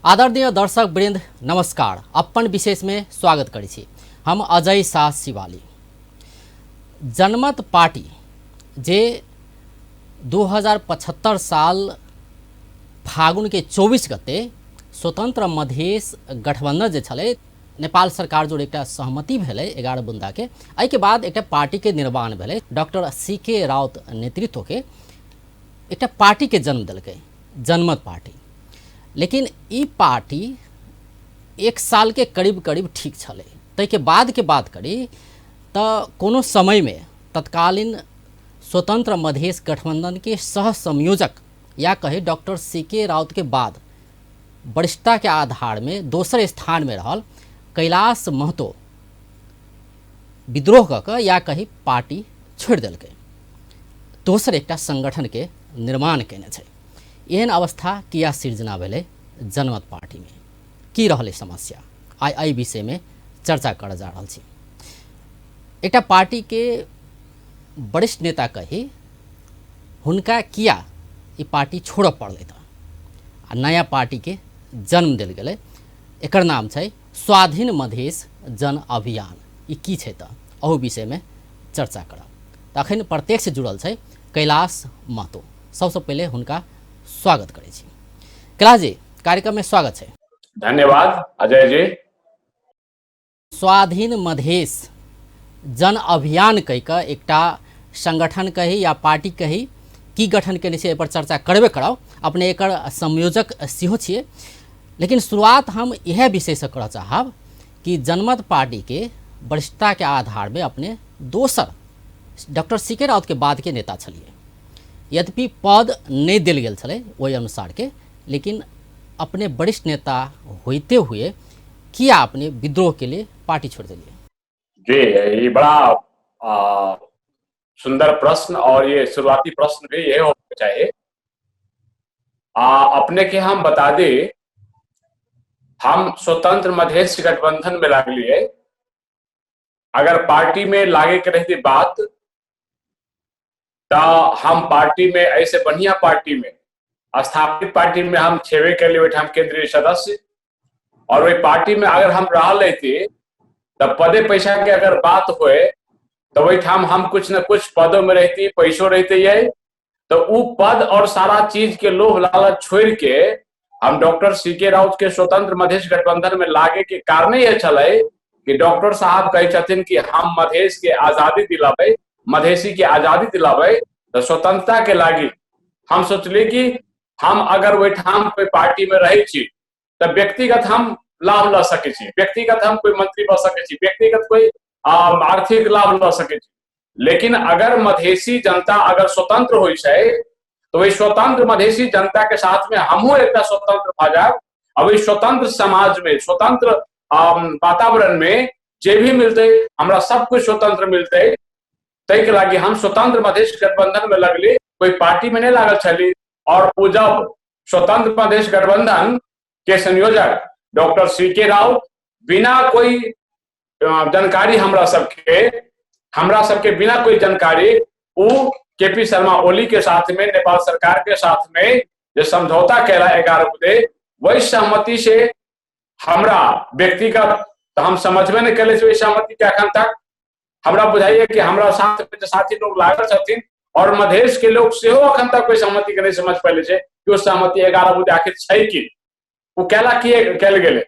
आदरणीय दर्शक वृंद नमस्कार। अपन विशेष में स्वागत करै छी। हम अजय शाह शिवाली। जनमत पार्टी जे 2075 साल फागुन के 24 गते स्वतंत्र मधेश गठबंधन जे छलै नेपाल सरकार जोड़ एकटा सहमति भेलै 11 बुंदा के, एहिके बाद एकटा पार्टी के निर्माण भेलै। डॉक्टर सी के राउत नेतृत्व के एकटा पार्टी के जन्म देलकै, जनमत पार्टी। लेकिन ई पार्टी एक साल के करीब करीब ठीक छलै। ताहिके बाद के बात करी तऽ कोनो समयमे तत्कालीन स्वतंत्र मधेश गठबंधन के सह संयोजक या कही डॉक्टर सी के राउत के बाद वरिष्ठता के आधार में दोसर स्थान में रहल कैलाश महतो विद्रोह कऽ कऽ या कही पार्टी छोड़ि देलकै, दोसर एकटा संगठन के निर्माण केने छै। एहन अवस्था किया सृजना भेलै जनमत पार्टी में, की रहलै समस्या, आइ एहि विषय में चर्चा करऽ जा रहल छी। एकटा पार्टी के वरिष्ठ नेता कही हुनका किया ई पार्टी छोड़ऽ पड़लै तऽ आ नया पार्टी के जन्म देल गेलै, एकर नाम छै स्वाधीन मधेश जन अभियान। ई की छै तऽ अहू विषय में चर्चा करब। तऽ अखन प्रत्यक्ष जुड़ल छै कैलाश महतो। सबसँ पहिले हुनका स्वागत करै छी। कैलाश जी, कार्यक्रम में स्वागत छै। धन्यवाद अजय जी। स्वाधीन मधेश जन अभियान कहि कऽ एकटा संगठन कही या पार्टी कही की गठन केने छै, एहि पर चर्चा करबे करब। अपने एकर संयोजक सेहो छियै, लेकिन शुरुआत हम इएह विषयसँ करऽ चाहब कि जनमत पार्टी के वरिष्ठता के आधार में अपने दोसर डॉक्टर सी के राउत के बाद के नेता छलियै। यद्यपि पद नहि देल गेल छलै ओहि अनुसार के, लेकिन अपने वरिष्ठ नेता होते हुए किया अपने विद्रोह के लिए पार्टी छोड़ दिलियै? जी, ये बड़ा सुंदर प्रश्न और ये शुरुआती प्रश्न भी ये होना चाहिए। अपने के हम बता दे, हम स्वतंत्र मधेश गठबंधन में लागलिए। अगर पार्टी में लागे के रहती बात तो हम पार्टी में ऐसे बढ़िया पार्टी में स्थापित पार्टी में हम छेबे के लिए हम केंद्रीय सदस्य, और वही पार्टी में अगर हम रह लेते तो पदे पैसा के अगर बात होए तो वही ठाम हम कुछ न कुछ पदों में रहती, पैसों रहते ये, तो उ पद और सारा चीज के लोभ लालच छोड़ के हम डॉक्टर सी के राउत के स्वतंत्र मधेश गठबंधन में लागे के कारण यह छलै कि डॉक्टर साहब कहै छथिन कि हम मधेश के आजादी दिलाबै, मधेशी के आजादी दिलाबै, तो स्वतंत्रता के लागी हम सोचली कि हम अगर ओहिठाम कोई पार्टी में रहै छी तो व्यक्तिगत हम लाभ ल सकै छी, व्यक्तिगत हम कोई मंत्री बन सकै छी, व्यक्तिगत कोई आर्थिक लाभ ल सकै छी, लेकिन अगर मधेशी जनता अगर स्वतंत्र होइ छै तो वही स्वतंत्र मधेशी जनता के साथ में हमहूँ एकटा स्वतंत्र भऽ जायब। आ वही स्वतंत्र समाज में स्वतंत्र वातावरण में जे भी मिलते हमरा सब कुछ स्वतंत्र मिलते, ताहि के लागी हम स्वतंत्र मधेश गठबंधन में लगली, कोई पार्टी में नहीं लागल छली। और वो जब स्वतंत्र मधेश गठबंधन के संयोजक डॉक्टर सी के राउत बिना कोई जानकारी हमरा सबके बिना कोई जानकारी उ के पी शर्मा ओली के साथ में नेपाल सरकार के साथ में जो समझौता कैला 11 बजे, वही सहमति से हमरा व्यक्तिगत तो हम समझबे नहीं कैले वही सहमति के अखन तक। हमरा बुझाइए कि हमरा साथ में जे साथी लोग लागल छथिन और मधेश के लोग सेहो अखन तक कोई सहमति के नहीं समझ पाइले छै कि ओ सहमति 11 बजे आखिर छै की, ओ कैला किए कैल गेलै,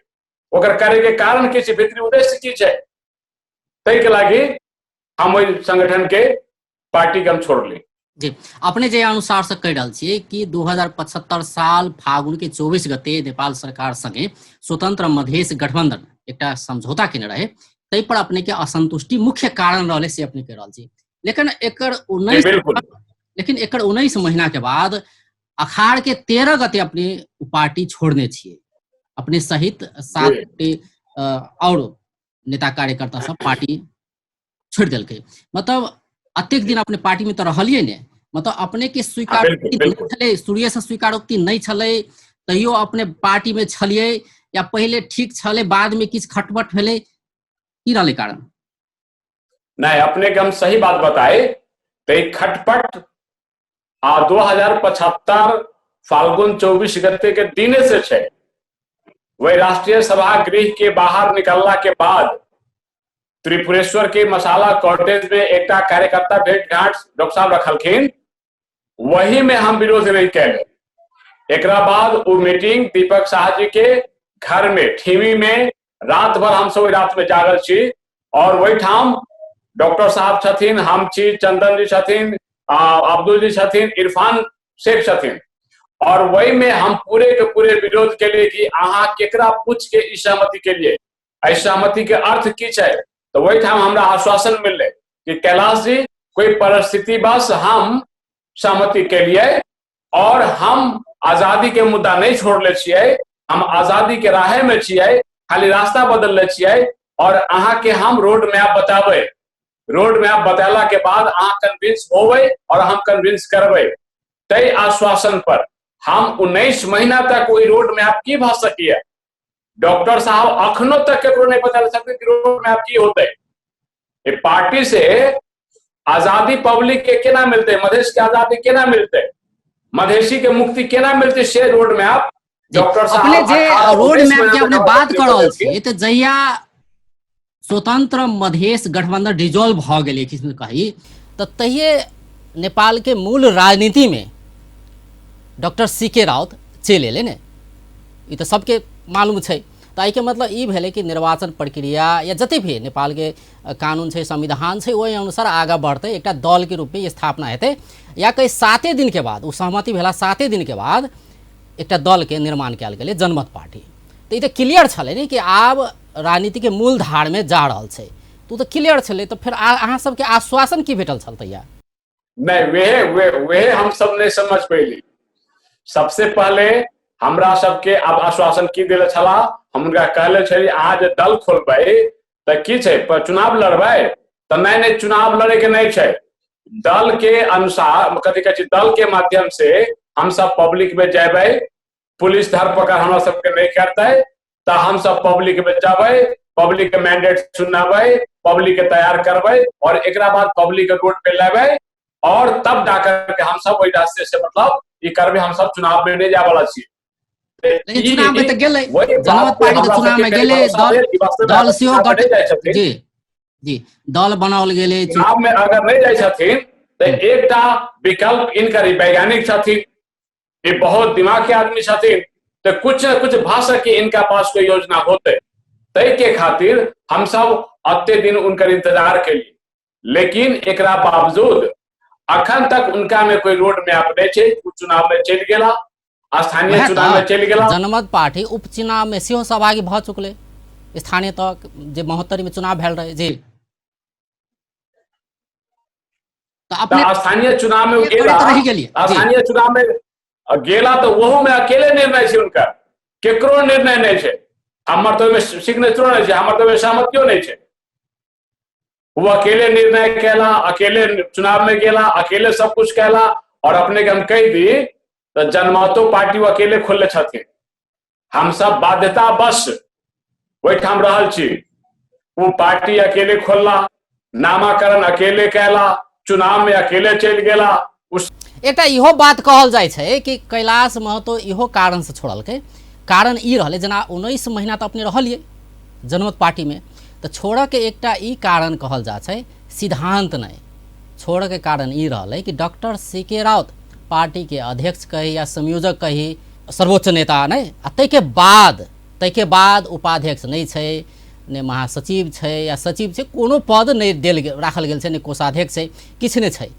ओकर करे के कारण की छै, भीतरी उद्देश्य की छै। ताहि के लागी हम ओहि संगठन के पार्टी के हम छोड़ली। जी, अपने जे अनुसार से कहि रहल छियै कि 2075 साल फागुन के 24 गते नेपाल सरकार संगे स्वतंत्र मधेश गठबंधन एकटा समझौता केने रहे, ताहि पर अपने के असंतुष्टि मुख्य कारण रहलै से अपने कहि रहल छी। लेकिन एकर उन्नैस लेकिन एकर 19 महीना के बाद अखाड़ के 13 गते अपने पार्टी छोड़ने छियै, अपने सहित 7 गोटे और नेता कार्यकर्ता सब पार्टी छोड़ि देलकै। मतलब अतेक दिन अपने पार्टी में तऽ रहलियै ने, मतलब अपने के स्वीकारोक्ति नहि छलै, शुरुए से स्वीकारोक्ति नहि छलै, तैयो अपने पार्टी में छलियै या पहिले ठीक छलै बाद में किछु खटपट भेलै, की रहलै कारण? नहीं, अपने के हम सही बात बताए तो खटपट आ 2075 फाल्गुन 24 गते के दिने से छै। वही राष्ट्रीय सभागृह के बाहर निकलला के बाद त्रिपुरेश्वर के मसाला कॉटेज में एकटा कार्यकर्ता भेंट घाट डॉक्टर साहब रखलखिन, वही में हम विरोध नहीं कैले। एकरा बाद वो मीटिंग दीपक शाह जी के घर में ठीमी में रात भर हम सब रात में जागल छी और वही ठाम डॉक्टर साहब छथिन, हम छी, चंदन जी छथिन, अब्दुल जी छथिन, इरफान शेख छथिन और वही में हम पूरे के पूरे विरोध के लिए कि अहाँ केकरा पूछ के ई सहमति के लिए, एहि सहमति के अर्थ की छै। तो वही ठाम हमरा आश्वासन मिलले कि कैलाश जी कोई परिस्थिति बस हम सहमति के लिए और हम आजादी के मुद्दा नहीं छोड़ले छियै, हम आजादी के राहे में छियै, खाली रास्ता बदलले छियै और अहाँ के हम रोड मैप बताबै, रोड मैप बतेला के बाद अहाँ कन्विंस होबै और हम कन्विंस करबै। तै आश्वासन पर हम 19 महीना तक ओहि रोड मैप की भऽ सकैया। डॉक्टर साहब अखनो तक केकरो नहीं बता सकते कि रोड मैप की होते। पार्टी से आजादी पब्लिक के केना मिलते, मधेश के आजादी केना मिलते, मधेशी के मुक्ति केना मिलते, से रोड मैप डॉक्टर साहब अपने जे रोड मैप के अपने बात कर रहल छी तऽ जहिया स्वतंत्र मधेश गठबंधन डिजोल्व भऽ गेलै किस्म कही तऽ तहिये नेपाल के मूल राजनीति में डॉक्टर सी के राउत चलि एलै ने, ई तऽ सबके मालूम छै। तऽ एहिके मतलब ई भेलै कि निर्वाचन प्रक्रिया या जते भी नेपालके कानून छै, संविधान छै, ओहि अनुसार आगाँ बढ़तै, एकटा दलके रूपमे स्थापना हेतै। या कही 7 दिन के बाद ओ सहमति भेला 7 दिन के बाद एकटा दलके निर्माण कयल गेलै जनमत पार्टी। तऽ ई तऽ क्लियर छलै ने कि आब राजनीतिके मूल धारमे जा रहल छै, तऽ ओ तऽ क्लियर छलै। तऽ फेर अहाँ सबके आश्वासन की भेटल छल तहिया? नहीं, वेहे वे वेहे हम सब नहीं समझ पैली। सबसे पहले हमरा सबके आब आश्वासन की देले छला, हम उनका कहले छली अहाँ जे दल खोलबै तऽ की छै, पर चुनाव लड़बै? तऽ नहीं नहीं, चुनाव लड़े के नहीं छै, दल के अनुसार कथी कहै छै, दल के माध्यम से हम सब पब्लिक में जेबै, पुलिस धरपकड़ हमरा सबके नहीं करतै, तऽ हम सब पब्लिक में जेबै, पब्लिक के मैंडेट सुनाबै, पब्लिक के तैयार करबै और एकरा बाद पब्लिक के रोड पे लेबै और तब जाकर के हम सब ओहि रास्ते से मतलब ई करबै, हम सब चुनाव में नहीं जाय वाला छी। लेकिन चुनाव में तऽ गेलै, जनमत पार्टी तऽ चुनाव में गेलै, दल सेहो गठित, जी जी, दल बनाओल गेलै। चुनाव में अगर नहीं जाइ छथिन तऽ एकटा विकल्प इनकर वैज्ञानिक छथिन, ये बहुत दिमाग के आदमी छथिन, तो कुछ न कुछ भा सके इनका पास कोई योजना होते, तय के खातिर हम सब अत्ते दिन उनकर इंतजार के लिए। लेकिन एकरा बावजूद अखन तक उनका में कोई रोड मैप नहीं छै, चुनाव में चलि गेला, स्थानीय चुनाव में चलि गेला। जनमत पार्टी उपचुनाव में सेहो सहभागी भऽ चुकलै, स्थानीय तक जे महोत्तरी में चुनाव भेल रहे जी। तो अपने स्थानीय चुनाव में गेला, स्थानीय चुनाव में गेला तो वहू में अकेले निर्णय छै उनका, केकरो निर्णय नहीं छै, हमर तो ओहिमे सिग्नेचरो नहीं छै, हमर तो ओहिमे सहमतियो नहीं छै। वो अकेले निर्णय कैला, अकेले चुनाव में गेला, अकेले सब कुछ कैला। और अपने के हम कह दी तो जनमतो पार्टी वो अकेले खोलले छथिन, हम सब बाध्यता बस ओहिठाम रहल छी। वो पार्टी अकेले खोलला, नामाकरण अकेले कैला, चुनाव में अकेले चलि गेला। उस एकटा इहो बात कहल जाइ छै कि कैलाश महतो इहो कारण से छोड़लकै, कारण ई रहलै जेना 19 महीना तऽ अपने रहलियै जनमत पार्टीमे, तऽ छोड़ऽके एकटा ई कारण कहल जाइ छै, सिद्धांत नहि, छोड़ऽके कारण ई रहलै कि डॉक्टर सी के राउत पार्टीके अध्यक्ष कही या संयोजक कही, सर्वोच्च नेता नहि, आ ताहिके बाद उपाध्यक्ष नहि छै, नहि महासचिव छै या सचिव छै, कोनो पद नहि देल गेल, राखल गेल छै, नहि कोषाध्यक्ष छै, किछु नहि छै,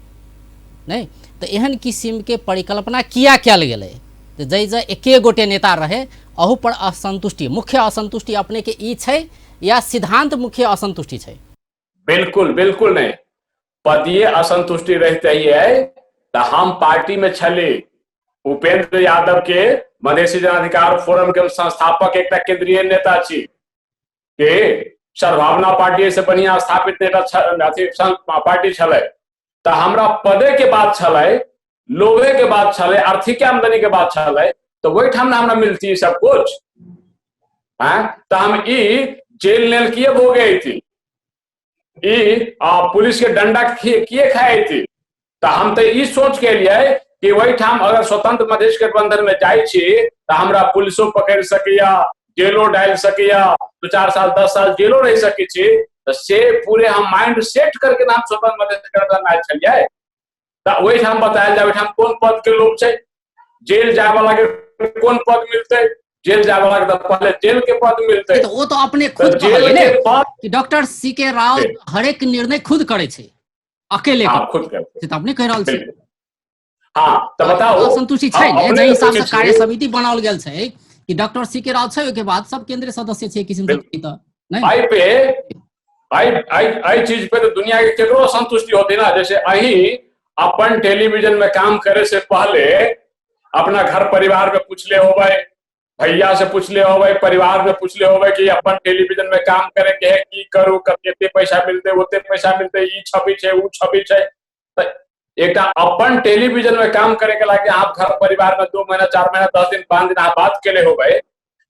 नहि। तऽ एहन किसिमके परिकल्पना किया कयल गेलै? तऽ जाहि जे एके गोटे नेता रहे अहू पर असंतुष्टि, मुख्य असंतुष्टि अपने के ई छै या सिद्धांत मुख्य असंतुष्टि छै? बिल्कुल बिल्कुल नहीं, पदीय असंतुष्टि रहते ही है तो हम पार्टी में छली उपेंद्र यादव के मधेसी जनाधिकार फोरम के संस्थापक एकटा केंद्रीय नेता छी के सद्भावना पार्टी से बढ़िया स्थापित नेता अथी पार्टी छलै, तऽ हमरा पदे के बात छलै, लोभे के बात छलै, आर्थिक आमदनी के बात छलै, तऽ ओहिठाम ने हमरा मिलती सब कुछ। तऽ हम ई जेल नेल किए भोगे थी, ई पुलिस के डंडा किए खाए थी? तऽ हम तऽ ई सोच के लिए कि ओहिठाम अगर स्वतंत्र मधेश गठबंधन में जाइ छी तऽ हमरा पुलिसो पकड़ सकैया, जेलो डालि सकैया, 2-4 साल 10 साल जेलो रहि सकै छी, तऽ से पूरे हम माइंड सेट करके नाम स्वतंत्र मधेश गठबंधन आयल छलियै। तऽ ओहिठाम बतायल जाय ओहिठाम कोन पद के लोभ छै, जेल जाय वाला के कोन पद मिलतै, जेल जाय वाला के तऽ पहले जेल के पद मिलतै। तऽ ओ तऽ अपने खुद कहलियै ने कि डॉक्टर सी के राउत हरेक निर्णय खुद करै छै, अकेले खुद करै छै, तऽ अपने कहि रहल छी। हाँ, तऽ बताउ असंतुष्टि छै ने, जाहि हिसाब से कार्य समिति बनाओल गेल छै कि डॉक्टर सी के राउत छै, ओहिके बाद सब केंद्रीय सदस्य छै किसिम के, तऽ नहि आइ पे आइ आइ आइ चीज पे तो दुनिया के केकरो असंतुष्टि होती ना। जैसे अही अपन टेलीविजन में काम करे से पहले अपना घर परिवार में पूछले होबै, भैया से पूछले होबै, परिवार में पूछले होबै कि अपन टेलीविजन में काम करे के है, की करू, कते पैसा मिलते, ओते पैसा मिलते, ई छवि छै, ऊ छवि छै। तऽ एकटा अपन टेलीविजन में काम करे के लागे आप घर परिवार में 2 महीना 4 महीना 10 दिन 5 दिन आप बात केले होबै,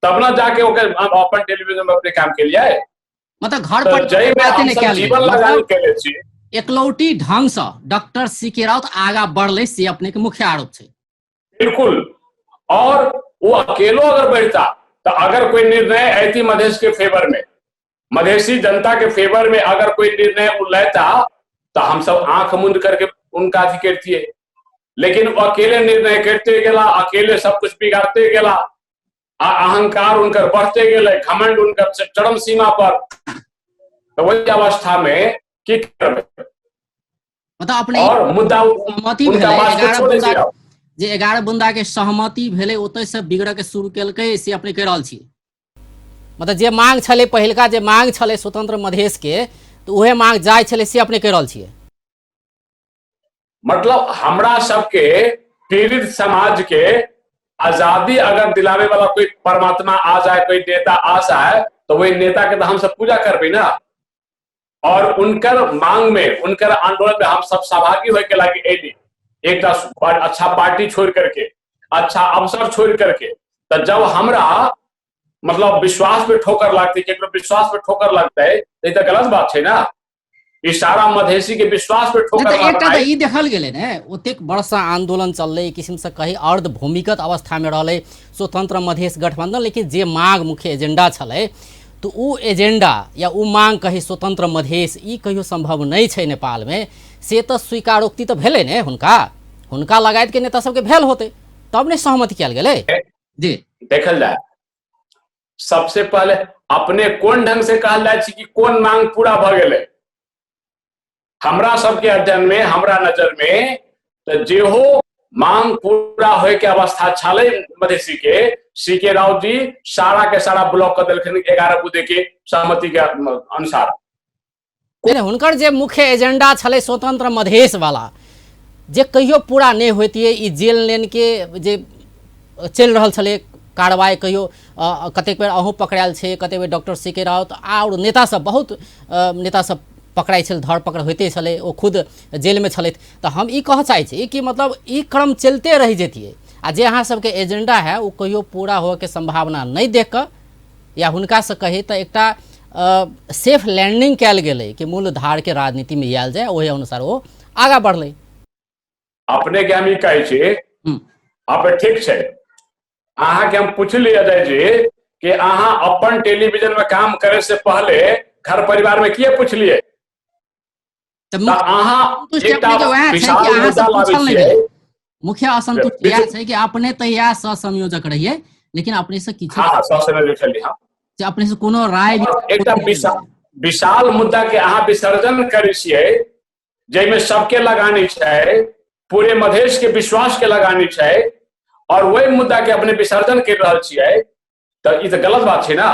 तब ना जाके ओकर अपन टेलीविजन में अपने काम के लिए। मतलब घर पर जय में हम सब जीवन लगान केले छी। एकलौटी ढंग से डॉक्टर सी के राउत आगा बढ़ले, से अपने के मुख्य आरोप छै। बिल्कुल, और वो अकेलो अगर बढ़ता तो अगर कोई निर्णय ऐती मधेश के फेवर में, मधेशी जनता के फेवर में अगर कोई निर्णय वो लेता तो हम सब आंख मूंद करके उनका अथी करतिए, लेकिन वो अकेले निर्णय करते गेला, अकेले सब कुछ बिगाड़ते गेला, आ अहंकार उनकर बढ़ते गेले, घमंड उनकर चरम सीमा पर। तो वही अवस्था में की करबै? मतलब अपने और मुद्दा सहमति उनका भेलै, बात 11 छोड़े बुंदा दियौ। जे 11 बुंदा के सहमति भेलै ओतय से बिगड़ऽ के शुरू केलकै, से अपने कहि रहल छी। मतलब जे मांग छलै, पहिलका जे मांग छलै स्वतंत्र मधेश के, तऽ उहे मांग जाइ छलै, से अपने कहि रहल छियै। मतलब हमरा सबके पीड़ित समाज के आजादी अगर दिलावे वाला कोई परमात्मा आ जाए, कोई नेता आ जाए, तो वही नेता के तो हम सब पूजा करबे ना, और उनकर मांग में, उनकर आंदोलन में हम सब सहभागी होए के लागे एली। एकटा अच्छा पार्टी छोड़ करके, अच्छा अवसर छोड़ करके, तो जब हमरा मतलब विश्वास पे ठोकर लगते, केकरो विश्वास पे ठोकर लगते, तो ई तो गलत बात छै ना। ई सारा मधेशी के विश्वास पे ठोकर नहि तऽ एकटा तऽ मारनाइ। ई देखल गेलै ने, ओतेक वर्षा आंदोलन चललै, एक किसिम से कही अर्ध भूमिगत अवस्था में रहलै स्वतंत्र मधेश गठबंधन, लेकिन जे मांग मुख्य एजेंडा छलै तऽ उ एजेंडा या उ मांग कही स्वतंत्र मधेश ई कहियो संभव नहि छै नेपाल में, से तऽ स्वीकारोक्ति तऽ भेलै ने, हुनका लगायत के नेता सबके भेल होतै तब ने सहमति कयल गेलै। जी देखल जाय सबसे पहले अपने कोन ढंग से कहल जाय छै कि कोन मांग पूरा भऽ गेलै। हमरा सबके अध्ययन में, हमरा नजर में तऽ जेहो मांग पूरा होय के अवस्था छलै मधेशी के, सी के राउत जी सारा के सारा ब्लॉक कऽ देलखिन 11 बुदे के सहमति के अनुसार। नहि, हुनकर जे मुख्य एजेंडा छलै स्वतंत्र मधेश वाला, जे कहियो पूरा नहि होइतियै, ई जेल लेन के जे चलि रहल छलै कार्रवाई, कहियो कतेक बेर अहूँ पकड़ायल छै, कतेक बेर डॉक्टर सी के राउत आओर नेता सब, बहुत नेता सब पकड़ाइ छल, धरपकड़ होइते छलै, ओ खुद जेलमे छलथि। तऽ हम ई कहऽ चाहै छी कि मतलब ई क्रम चलिते रहि जैतियै आ जे अहाँ सबके एजेंडा है ओ कहियो पूरा होइके सम्भावना नहि देख कऽ या हुनकासँ कही तऽ एकटा सेफ लैंडिंग कयल गेलै कि मूल धारके राजनीतिमे आयल जाय, ओहि अनुसार ओ आगाँ बढ़लै। अपने के हम ई कहै छी, अपने ठीक छै, अहाँके हम पूछली अजय जी कि अहाँ अपन टेलीविजन में काम करे से पहले घर परिवार में किए पूछलिए? तऽ अहाँ एकटा विशाल मुद्दा लाबै छियै। मुख्य असंतुष्ट इएह छै कि अपने तऽ इएह सह संयोजक रहिए, लेकिन अपने से किछु हाँ, सह संयोजक छलियै, हाँ। जे अपने से कोनो राय भी एकटा विशाल मुद्दा के अहाँ विसर्जन करै छियै, जाहिमे सबके लगानी छै, पूरे मधेश के विश्वास के लगानी छै, और वही मुद्दा के अपने विसर्जन कर रहल छियै, तऽ ई तऽ गलत बात छै ना।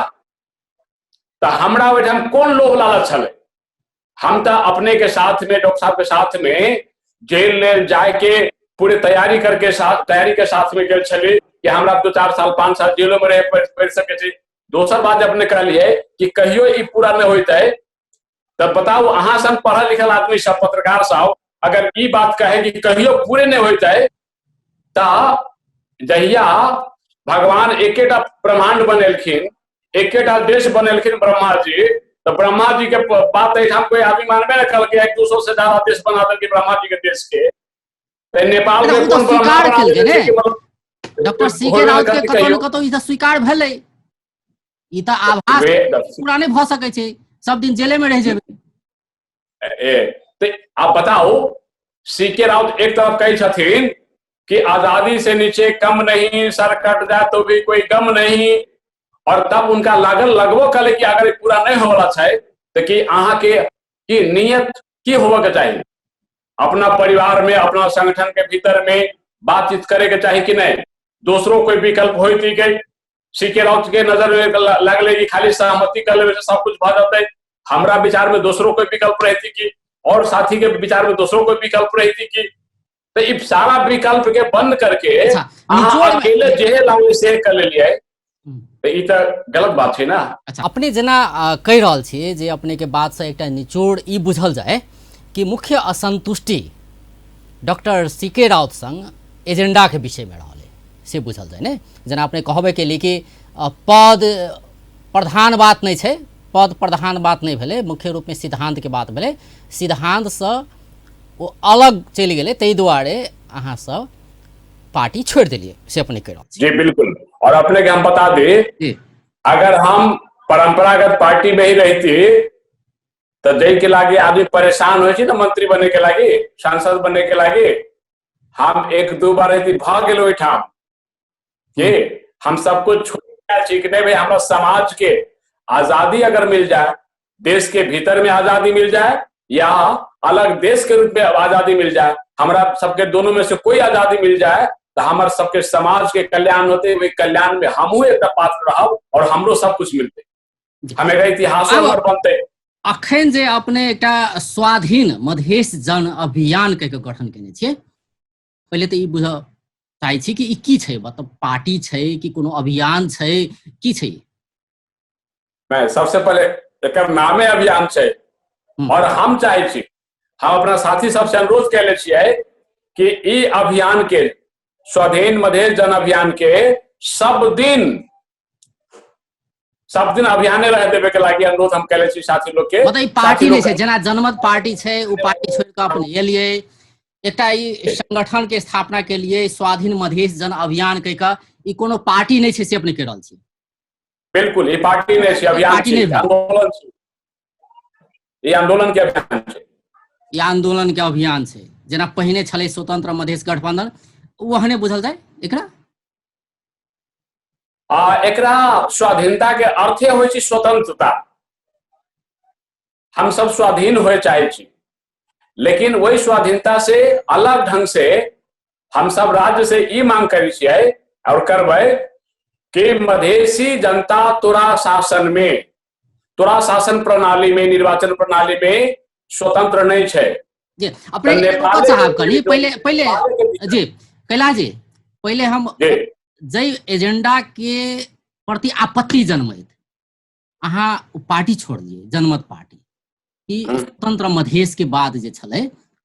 तऽ हमरा ओहिठाम कोन लोभ लालच छलै? हम तऽ अपने के साथ में, डॉक्टर साहब के साथ में जेल लेल जाय के पूरे तैयारी करके साथ, तैयारी के साथ में गेल छली कि हमरा 2-4 साल 5 साल जेलो में रहे पड़ि सकै छै। दोसर बात जे अपने कहलियै कि कहियो ई पूरा नहि होइतै, तऽ बताउ अहाँ सन पढ़ल लिखल आदमी सब, पत्रकार सब अगर ई बात कहे कि कहियो पूरे नहि होइतै, तऽ जहिया भगवान एकेटा ब्रह्मांड बनेलखिन, एकेटा देश बनेलखिन ब्रह्मा जी, तऽ ब्रह्मा जी के बात एहिठाम कोई आदमी मानबे नहि कलकै, 100 से ज्यादा देश बना देलकै ब्रह्मा जी के देश के। तऽ नेपाल के ओ तऽ कोन ब्रह्मा स्वीकार बना केलकै देलकै ने। कि मतलब डॉक्टर सी के होबे राउत के करतै कतौ ने कहियो। कतौ ई तऽ स्वीकार भेलै। ई तऽ आभास पूरा नहि भऽ सकै छै, सब दिन जेले में रहि जेबै। ए तो आप बताओ, सी के राउत एक तरफ कहै छथिन कि आजादी से नीचे कम नहीं, सर कट जाए तो भी कोई गम नहीं, और तब उनका लागल लगबो कले कि अगर पूरा नहीं होवाला छै तो कि अहाँ के की नियत की होवे के चाही, अपना परिवार में अपना संगठन के भीतर में बातचीत करे के चाही कि नहीं। दोसरो कोई विकल्प होती के सी के राउत के नजर में लगले कि खाली सहमति कर लेवे से सब कुछ भ जतै, हमरा विचार में दोसरो कोई विकल्प रहती कि और साथी के विचार में दोसरो कोई विकल्प रहती कि, तो ई सारा विकल्प के बंद करके अहाँ अकेले जे लागे से कर लेलियै, तो ई तऽ गलत बात छै ना। अच्छा, अपने जेना कहि रहल छी जे अपने के बात से एकटा निचोड़ ई बुझल जाय कि मुख्य असंतुष्टि डॉक्टर सी के राउत संग एजेंडा के विषय में रहल, से बुझल जाय ने। जेना अपने कहबे केली कि पद प्रधान बात नहीं छै, पद प्रधान बात नहीं भेलै, मुख्य रूप में सिद्धांत के बात भेलै, सिद्धांत से ओ अलग चलि गेलै, ताहि दुआरे अहाँ सब पार्टी छोड़ि देलियै, से अपने कहि रहल छी। जी बिल्कुल, और अपने के हम बता दी, अगर हम परंपरागत पार्टी में ही रहती तो जै के लागी आदमी परेशान होइ छै ने, मंत्री बने के लागी, सांसद बने के लागी, हम एक दू बार रहती भऽ गेल ओहिठाम के हम सब कुछ छोड़ छी कि नहीं भाई, हमरा समाज के आजादी अगर मिल जाए, देश के भीतर में आजादी मिल जाए या अलग देश के रूप में आजादी मिल जाए, हमरा सबके दोनों में से कोई आजादी मिल जाए तो हमार सबके समाज के कल्याण होते, वही कल्याण में हमहू एक पात्र रहब और हमरो सब कुछ मिलते, हम एक इतिहास बनते। अखन जे अपने एकटा स्वाधीन मधेश जन अभियान कह के गठन केने छियै, पहिले तऽ ई बुझऽ चाहै छी कि ई की छै, मतलब पार्टी छै कि कोनो अभियान छै, की छै? नहीं, सबसे पहले एकर नामे अभियान छै और हम चाहे छी, हम अपना साथी सबसे अनुरोध कैले छियै कि ई अभियान के, स्वाधीन मधेश जन अभियान के सब दिन सब दिन अभियाने रह देवे के लागी अनुरोध हम कैले छी साथी लोग के। मतलब ई पार्टी नहीं छै, जेना जनमत पार्टी छै उ पार्टी छोड़ के अपने एलियै, एकटा ई संगठन के स्थापना के लिए स्वाधीन मधेश जन अभियान कह के, ई कोनो पार्टी नहीं छै से अपने कहि रहल छी। बिल्कुल, ई पार्टी नहीं छै, अभियान पार्टी छै, नहीं भेल। आंदोलन छै, ई आंदोलन के अभियान छै, ई आंदोलन के अभियान छै। जेना पहिने छलै स्वतंत्र मधेश गठबंधन, ओहने बुझल जाय एकरा। आ एकरा स्वाधीनता के अर्थे होइ छै स्वतंत्रता, हम सब स्वाधीन होए चाहे छी, लेकिन वही स्वाधीनता से अलग ढंग से हम सब राज्य से ई मांग करै छियै और करबै कि मधेसी जनता तोरा शासन में, तोरा शासन प्रणाली में, निर्वाचन प्रणाली में स्वतंत्र नहीं छै। जी, अपने साहब कनी पहले पहले जी कैलाश जी, पहले हम जै एजेंडा के प्रति आपत्ति जन्मैत अहाँ पार्टी छोड़लियै, जनमत पार्टी, कि स्वतंत्र मधेश के बाद जे छलै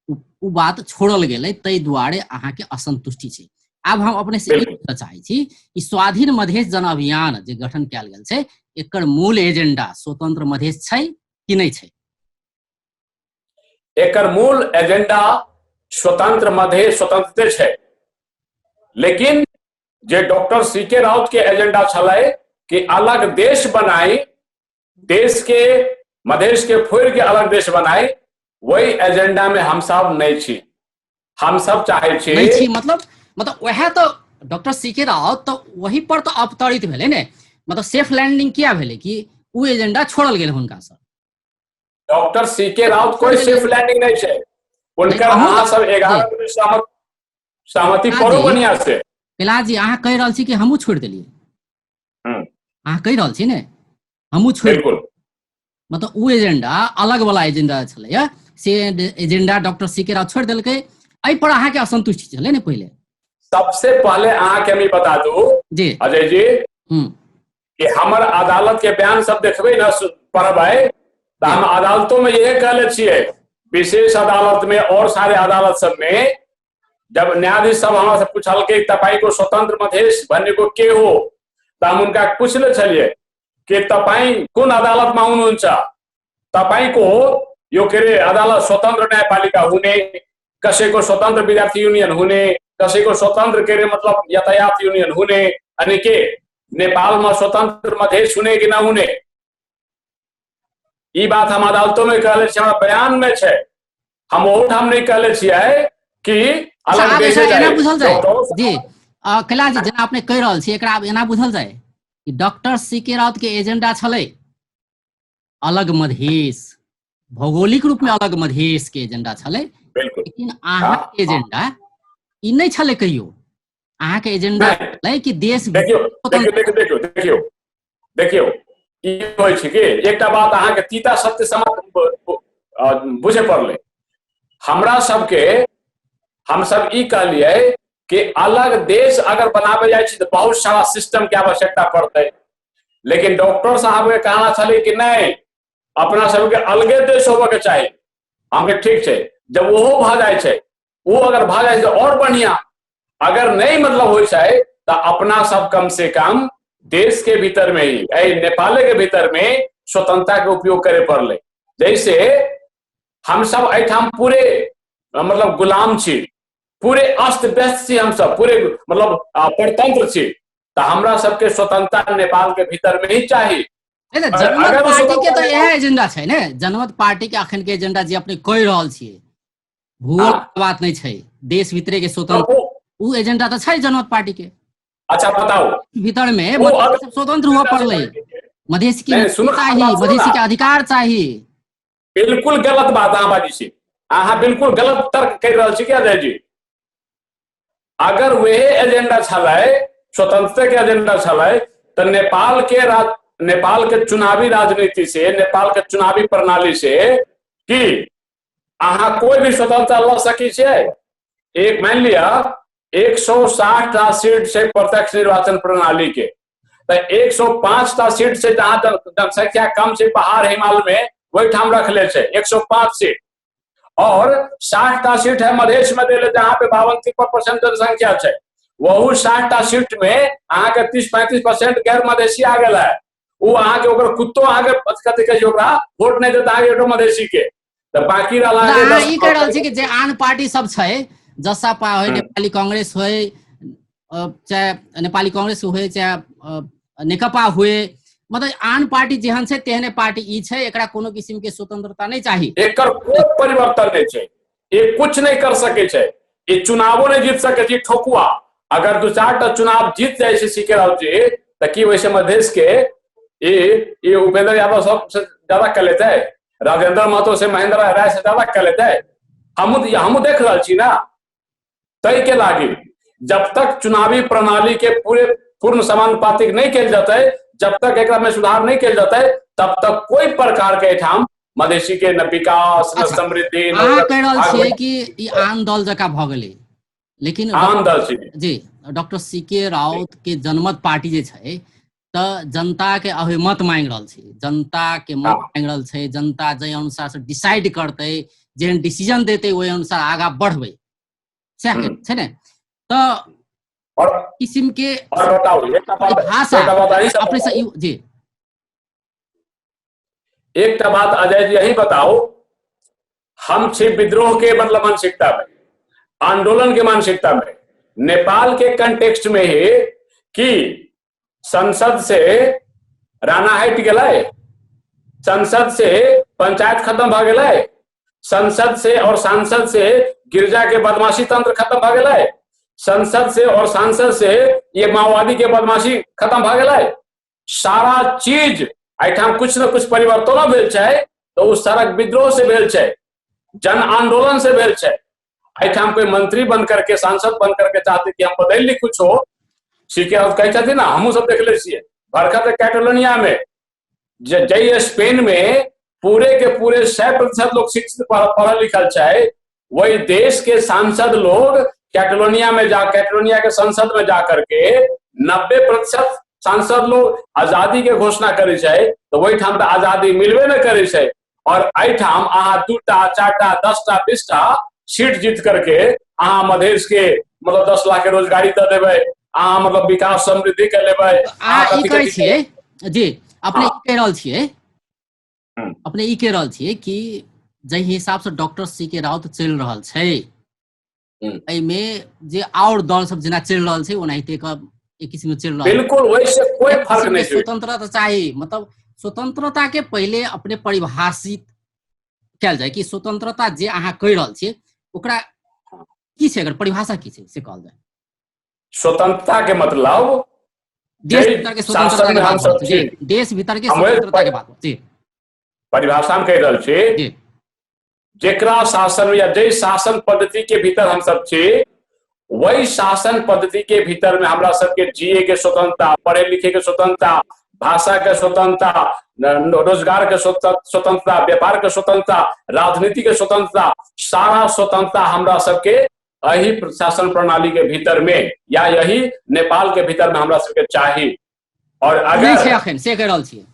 उ बात छोड़ल गेलै, ताहि दुआरे अहाँके असंतुष्टि छै। आब हम अपने से ई पूछऽ चाहै छी कि स्वाधीन मधेश जन अभियान जे गठन कयल गेल छै, एकर मूल एजेंडा स्वतंत्र मधेश छै कि नहि छै? एकर मूल एजेंडा स्वतंत्र मधेश स्वतंत्रते छै, लेकिन जे डॉक्टर सी के राउत के एजेंडा छलै कि अलग देश बनाई, देश के मधेश के फोड़ के अलग देश बनाई, वही एजेंडा में हम सब नहीं छी। हम सब चाहे छी नहीं छी, मतलब वह तो डॉक्टर सी के राउत तो वही पर तो अवतरित भेलै ने, मतलब सेफ लैंडिंग किया भेलै कि उ एजेंडा छोड़ल गेल हुनका से। डॉक्टर सी के राउत कोई सेफ लैंडिंग नहीं छै, उनकर अहाँ सब 11 बजे सहमति करू बढ़िया से। कैलाश जी, अहाँ कहि रहल छी कि हमहूँ छोड़ि देलियै, अहाँ कहि रहल छी ने हमहूँ छोड़ि, बिल्कुल, मतलब उ एजेंडा अलग वाला एजेंडा छलैया, से एजेंडा डॉक्टर सी के राउत छोड़ि देलकै, एहि पर अहाँके असंतुष्टि छलै ने पहिले। सबसे पहले अहाँके हम ई बता दू जी अजय जी, कि हमर अदालत के बयान सब देखबै ने, पढ़बै तऽ हम अदालतों में यही कहले छियै, विशेष अदालत में और सारे अदालत सब में जब न्यायाधीश सब हमरा से पूछलकै तपाई को स्वतंत्र मधेश भन्ने को के हो, तऽ हम उनका पूछले छलियै कि तपाई कुन अदालत में हुनुहुन्छ, तपाई को यो के अरे अदालत स्वतंत्र न्यायपालिका हुने, कसैको स्वतंत्र विद्यार्थी यूनियन हुने, कसैको स्वतंत्र के अरे मतलब यातायात यूनियन हुने, अनि के नेपाल में स्वतंत्र मधेश हुने कि न हुने। ई बात हम अदालतों में कहले छियै, हमरा बयान में छै, हम ओहूठाम नहि कहले छियै कि अच्छा, अलग आब देश एकरा एना बुझल जाय जी। कैलाश जी, जेना अपने कहि रहल छी, एकरा आब एना बुझल जाय कि डॉक्टर सी के राउत के एजेंडा छलै अलग मधेश, भौगोलिक रूप में अलग मधेश के एजेंडा छलै, बिल्कुल। लेकिन अहाँ के एजेंडा ई नहि छलै कहियो। अहाँ के एजेंडा नहि। छलै कि देश देखियौ, देखियौ, देखियौ, देखियौ, देखियौ, देखियौ, ई होइ छै कि एकटा बात अहाँके तीता सत्य समाज बुझे पड़लै। हमरा सबके, हम सब ई कहलियै कि अलग देश अगर बनाबे जाइ छी तऽ बहुत सारा सिस्टम के आवश्यकता पड़तै, लेकिन डॉक्टर साहब के कहना छलै कि नहि, अपना सबके अलगे देश होबऽ के चाही। हम कहे ठीक छै, जब ओहो भऽ जाइ छै, ओ अगर भऽ जाइ छै तऽ और बढ़िया, अगर नहीं मतलब होइ छै तऽ अपना सब कम से कम देश के भीतर में ही, एहि नेपाले के भीतर में स्वतंत्रता के उपयोग करे पड़लै। जैसे हम सब एहिठाम पूरे मतलब गुलाम छी, पूरे अस्त व्यस्त छी, हम सब पूरे मतलब परतंत्र छी, तऽ हमरा सबके स्वतंत्रता नेपाल के भीतर में ही चाही। नहि, तऽ जनमत अगर ओ पार्टी के तऽ स्वतंत्रता इएह एजेंडा छै ने। जनमत पार्टी के अखन के एजेंडा जे अपने कहि रहल छियै, भूगोल के बात नहि छै, देश भीतरे के स्वतंत्र, उ एजेंडा तऽ छै जनमत पार्टी के। अच्छा बताउ, भीतर में ओ मधेसी अगर सब स्वतंत्र हुआ पड़लै, मधेसी के नहीं, सुनो, चाही, बात सुनो मधेसी ना। के अधिकार चाही। बिल्कुल गलत बात अहाँ बाजै छी, अहाँ बिल्कुल गलत तर्क कहि रहल छी। क्या अजय जी, अगर वह एजेंडा छलै, स्वतंत्रता के एजेंडा छलै, तऽ नेपाल के चुनावी राजनीति से, नेपाल के चुनावी प्रणाली से कि अहाँ कोई भी स्वतंत्रता लऽ सकै छियै? एक मान लिअ 160 टा सीट छै प्रत्यक्ष निर्वाचन प्रणाली के, तऽ 105 टा सीट छै जहाँ जनसंख्या कम छै पहाड़ हिमाल में, ओहिठाम रखले छै 105 सीट, और 60 टा सीट है मधेश में देले जहाँ पे 52-53% जनसंख्या छै, वहु 60 टा सीट में अहाँके 30-35% गैर मधेसी आ गेल है। ओ अहाँके ओकर कुत्तो अहाँके कथी कहै छै, ओकरा वोट नहि देत अहाँके एगो मधेसी के, तऽ बाकी रहल अहाँके अहाँ दस ई कहि रहल छी कि जे आन पार्टी सब छै, जसपा होय, नेपाली कांग्रेस होय, चाहे नेपाली कांग्रेस होय, चाहे नेकपा होय, मतलब आन पार्टी जेहन छै तेहने पार्टी ई छै, एकरा कोनो किसिम के स्वतंत्रता नहि चाही, एकर कोई परिवर्तन नहि छै, ई कुछ नहि कर सकै छै, ई चुनावो नहि जीत सकै छै ठोकुआ। अगर 2-4 टा चुनाव जीत जाइ छै सी के राउत जी, तऽ की वैसे मधेश के ई उपेंद्र यादव सबसे ज्यादा कर लेतै, राजेंद्र महतो से महेंद्र राय से ज्यादा कर लेतै? हमहूँ देख रहल छी ना। तै के लागी जब तक चुनावी प्रणाली के पूरे पूर्ण समानुपातिक नहीं कयल जेतै, जब तक एकरा में सुधार नहीं कयल जेतै, तब तक कोई प्रकार के एठाम मधेसी के न विकास न अच्छा, समृद्धि न अहाँ ओकर कहि रहल आगू छियै कि ई आन दल जकाँ भऽ गेलै, लेकिन आन दल छै। जी, डॉक्टर सी के राउत के जनमत पार्टी जे छै तऽ जनता के अभिमत मांगि रहल छै, जनता के मत मांगि रहल छै, जनता जाहि अनुसार से डिसाइड करतै, जेहन डिसीजन देतै ओहि अनुसार आगाँ बढ़बै, सएह छै ने। तऽ किसिम के और बताउ, एकटा बात, परिभाषा एकटा बात अहीं से अपने से बताउ। ई, जी। एकटा बात अजय जी यही बताउ, हम छी विद्रोह के मतलब मानसिकता में, आंदोलन के मानसिकता में, नेपाल के कंटेक्स्ट में ही कि संसद से राणा हटि गेलै, संसद से पंचायत खत्म भऽ गेलै, संसद से और सांसद से गिरजा के बदमाशी तंत्र खत्म भऽ गेलै, संसद से और सांसद से ये माओवादी के बदमाशी खत्म भऽ गेलै, सारा चीज एहिठाम कुछ न कुछ परिवर्तनो भेल छै तऽ ओ सड़क विद्रोह से भेल छै, जन आंदोलन से भेल छै। एहिठाम कोई मंत्री बन करके सांसद बन करके चाहते कि हम बदलि ली कुछ हो, सीके राउत कहै छथिन ना, हमहूँ सब देखले छियै बरखत कैटलोनिया में, जै स्पेन में पूरे के पूरे 100% लोग शिक्षित पढ़ल लिखल छै, वही देश के सांसद लोग कैटलोनिया में जा, कैटलोनिया के संसद में जा करके 90% सांसद लोग आजादी के घोषणा करै छै, तऽ ओहिठाम तऽ आजादी मिलबे नहि करै छै, और एहिठाम अहाँ 2टा 4टा 10टा 20टा सीट जीत करके अहाँ मधेश के मतलब 10 लाख के रोजगारी दऽ देबै, अहाँ मतलब विकास समृद्धि के लेबै। अहाँ अहाँ ई कथी कहै कथी छियै जी, अपने हाँ। ई कहि रहल छियै, अपने ई कहि रहल छियै कि जाहि हिसाब से डॉक्टर सी के राउत चलि रहल छै, एहिमे जे आओर दल सब जेना चलि रहल छै ओनाहिते के एक किसिम चलि रहल। बिल्कुल, वैसे कोई एक फर्क किसिम के नहीं छै। स्वतंत्रता चाही, मतलब स्वतंत्रता के पहिले अपने परिभाषित कयल जाय कि स्वतंत्रता जे अहाँ कहि रहल छियै ओकरा की छै, अगर परिभाषा की छै से कहल जाय। स्वतंत्रता के मतलब देश जे भीतर के स्वतंत्रता शासन के में बात हम सब जी, छी। देश भीतर के हम वही स्वतंत्रता के बात जी। परिभाषा में कहि रहल छी जी। जेकरा शासन में या जे शासन पद्धति के भीतर हम सब छी वही शासन पद्धति के भीतर में हमरा सबके जिए के स्वतंत्रता, पढ़े लिखे के स्वतंत्रता, भाषा के स्वतंत्रता, रोजगार के स्वतंत्रता, व्यापार के स्वतंत्रता, राजनीति के स्वतंत्रता, सारा स्वतंत्रता हमरा सबके एही शासन प्रणाली के भीतर में या यही नेपाल के भीतर में हमरा सबके चाही। और नहीं अगर छै अखन से कहि रहल छियै।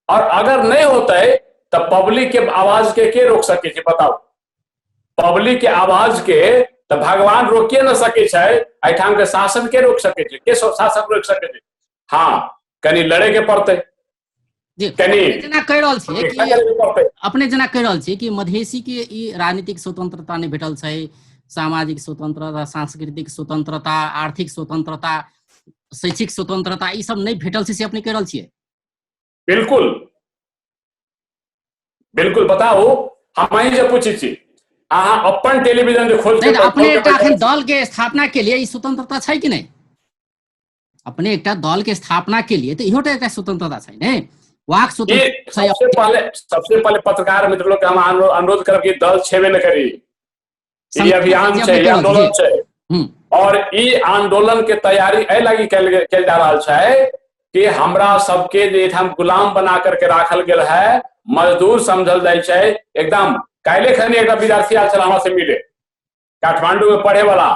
और अगर नहीं होते तो पब्लिक के आवाज के रोक सके छै बताउ? पब्लिक के आवाज के तो भगवान रोकिए न सके छै, एहिठाम के शासन के रोक सके छै, के शासन रोक सके छै? हाँ, कनि लड़े के पड़तै। जी, कनि अपने जेना कहि रहल छियै चेष्टा कि करे के पड़तै। अपने जेना कहि रहल छियै कि मधेसी के ई राजनीतिक स्वतंत्रता नहि भेटल छै, सामाजिक स्वतंत्रता, सांस्कृतिक स्वतंत्रता, आर्थिक स्वतंत्रता, शैक्षिक स्वतंत्रता, ई सब नहि भेटल छै से अपने कहि रहल छियै? बिल्कुल बिल्कुल। बताउ, हम अहीं से पूछै छी, अहाँ अपन टेलीविजन जे खोल के नहीं, अपने खोल के एकटा बैठल अखन दल के स्थापना के लिए ई स्वतंत्रता छै कि नहि? अपने एकटा दल के स्थापना के लिए तऽ इहो एकटा स्वतंत्रता छै ने, वाक ई स्वतंत्रता छै। सबसे पहले पत्रकार मित्र लोग के हम अनुरोध करब कि दल छेबे न करी, ई संगठन अभियान जे छै, अपने ई कहि रहल आंदोलन छी। छै। और ई आंदोलन के तैयारी एहि लागी कयल जा रहल छै कि हमरा सबके जे एठाम गुलाम बना करके राखल गेल है, मजदूर समझल जाइ छै एकदम। काल्हि खनी एकटा विद्यार्थी आयल छल हमरा से मिले, काठमांडू में पढ़े वाला,